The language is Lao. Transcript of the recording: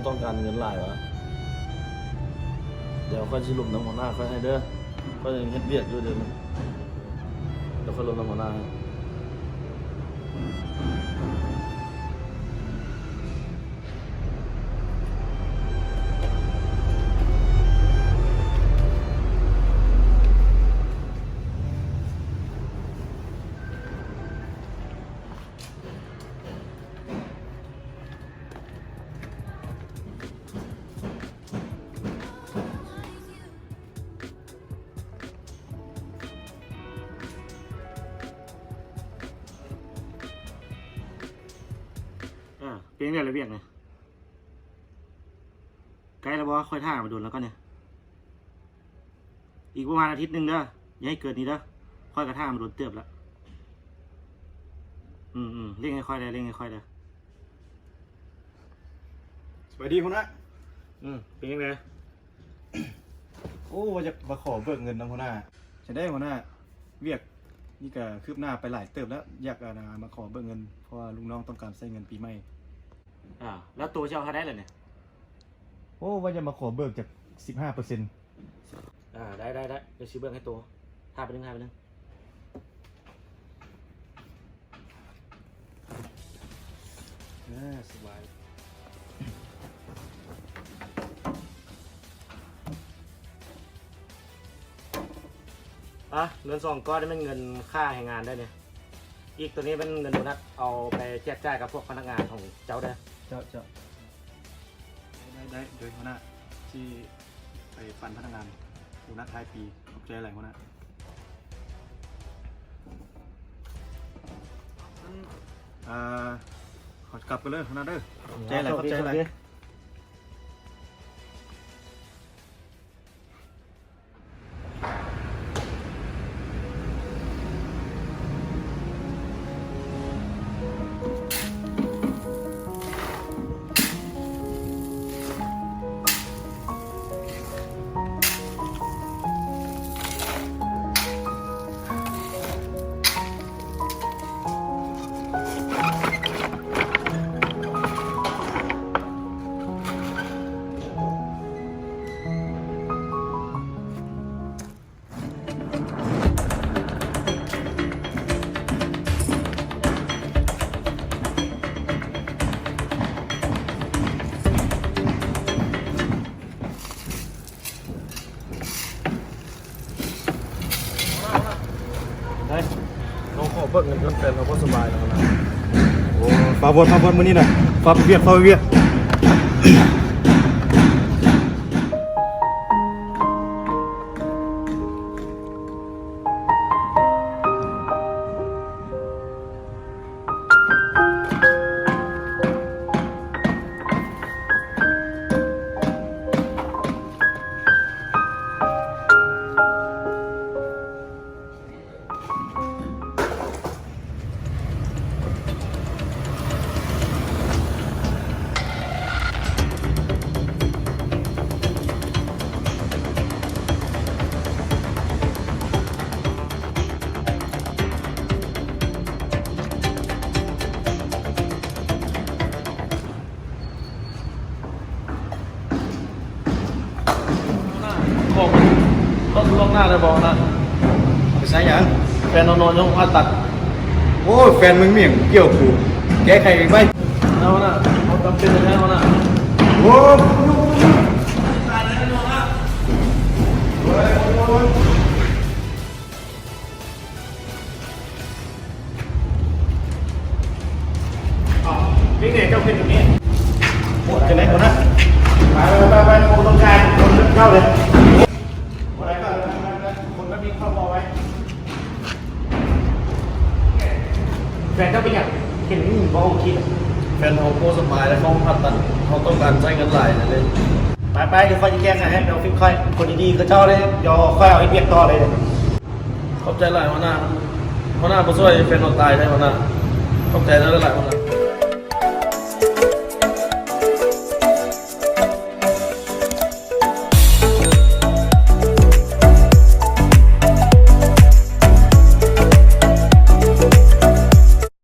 ຕ້ອງການເງິນຫຼາຍວະ? ດຽວຂ້ອຍຊິລົມນຳຫົວໜ້າຂ້ອຍໃຫ້ເດີ. ຂ້ອຍຍັງເຮັດວຽກຢູ່ດຽວນີ້. ດຽວຂ້ອຍລົມນຳຫົວໜ້າໃຫ້. ເປັນຈັ່ງໃດລະວຽກນີ້? ໃກ້ແລ້ວບໍ່? ຂ້ອຍຖ້າມາດົນແລ້ວກ່ອນນີ້. ອີກປະມານອາທິດໜຶ່ງເດີ, ຢ່າໃຫ້ເກີນນີ້ເດີ. ຂ້ອຍກໍຖ້າມາດົນເຕີບແລ້ວ. ອືມໆ ເລັ່ງໃຫ້ຂ້ອຍແດ່ ເລັ່ງໃຫ້ຂ້ອຍແດ່. ສະບາຍດີຫົວໜ້າ. ອືມ ເປັນຈັ່ງໃດ? ໂອ້ ວ່າຢາກມາຂໍເບີກເງິນນຳຫົວໜ້າ. ຈັ່ງໃດຫົວໜ້າ? ວຽກນີ້ກໍຄືບໜ້າໄປຫຼາຍເຕີບແລ້ວ. ຢາກ ອັນ ມາຂໍເບີກເງິນ ເພາະວ່າລູກນ້ອງຕ້ອງການໃຊ້ເງິນປີໃໝ່. ອ່າ ແລ້ວໂຕເຈົ້າເທົ່າໃດລະນີ້? ໂອ້ ວ່າຈະມາຂໍເບີກຈັກສິບຫ້າເປີເຊັນ. ອ່າ ໄດ້ໆໆ ດຽວຊິເບິ່ງໃຫ້ໂຕ. ຖ້າແປັບໜຶ່ງ ຖ້າແປັບໜຶ່ງ. ເອີ ສະບາຍ. ອ່ະ ເງິນສອງກ້ອນນີ້ແມ່ນເງິນຄ່າແຮງງານເດີນີ້. ອີກໂຕນີ້ແມ່ນເງິນໂບນັດ ເອົາໄປແຈກຈ່າຍກັບພວກພະນັກງານຂອງເຈົ້າເດີ. ເຈົ້າ ເຈົ້າ. ໄດ້ ໄດ້ ໂດຍຫົວໜ້າ ຊິໄປປັນພະນັກງານໂບນັດທ້າຍປີ. ຂອບໃຈຫຼາຍຫົວໜ້າ. ອ່າ ຂໍກັບກັນເລີຍຫົວໜ້າເດີ. ຂອບໃຈຫຼາຍ ຂອບໃຈຫຼາຍ. ໄດ້ ເຮົາຂໍເບີກເງິນເພື່ອນແຟນເຮົາບໍ່ສະບາຍແລ້ວນະ. ໂອ້ ຟ້າວອດ ຟ້າວອດ ມື້ນີ້ນະ ຟ້າວໄປວຽກ ຟ້າວໄປວຽກ. ບອກເຂົາລ່ວງໜ້າໄດ້ບໍ່ນະ? ໄປໃສຫຍັງ? ແຟນເຮົານອນຢູ່ຫ້ອງຜ່າຕັດ. ໂອ້ຍ ແຟນມຶງມີຫຍັງກ່ຽວກູ? ແກ້ໄຂໄວ. ເອົານະ ເຮົາຈຳເປັນແທ້ເຮົານະ. ໂອ້ຍ. ເປັນໄງເຈົ້າເປັນແບບນີ້? ໂອ້ ຈັ່ງໃດຄົນນະ? ໄປ ໄປ ໄປ ບໍ່ຕ້ອງການຄົນເຂົ້າເລີຍ. ບໍ່ໄດ້ ຄົນແບບນີ້ເຂົ້າບໍ່ໄວ້. ແຟນເຈົ້າເປັນຫຍັງ? ເຫັນບໍ່ໂອເຄ. ແຟນເຮົາບໍ່ສະບາຍແລ້ວ ເຂົ້າຫ້ອງຜ່າຕັດ ເຮົາຕ້ອງການໃຊ້ເງິນຫຼາຍເລີຍ. ໄປໆ ດຽວຂ້ອຍຊິແກ້ໄຂໃຫ້ ໄປອອບຟິດຂ້ອຍ. ຄົນດີໆຄືເຈົ້າເດ້ ດຽວຂ້ອຍເອົາເຮັດວຽກຕໍ່ເລີຍ. ຂອບໃຈຫຼາຍຫົວໜ້າ. ຫົວໜ້າບໍ່ຊ່ວຍແຟນເຮົາຕາຍໄດ້ຫົວໜ້າ. ຂອບໃຈຫຼາຍໆຫົວໜ້າ.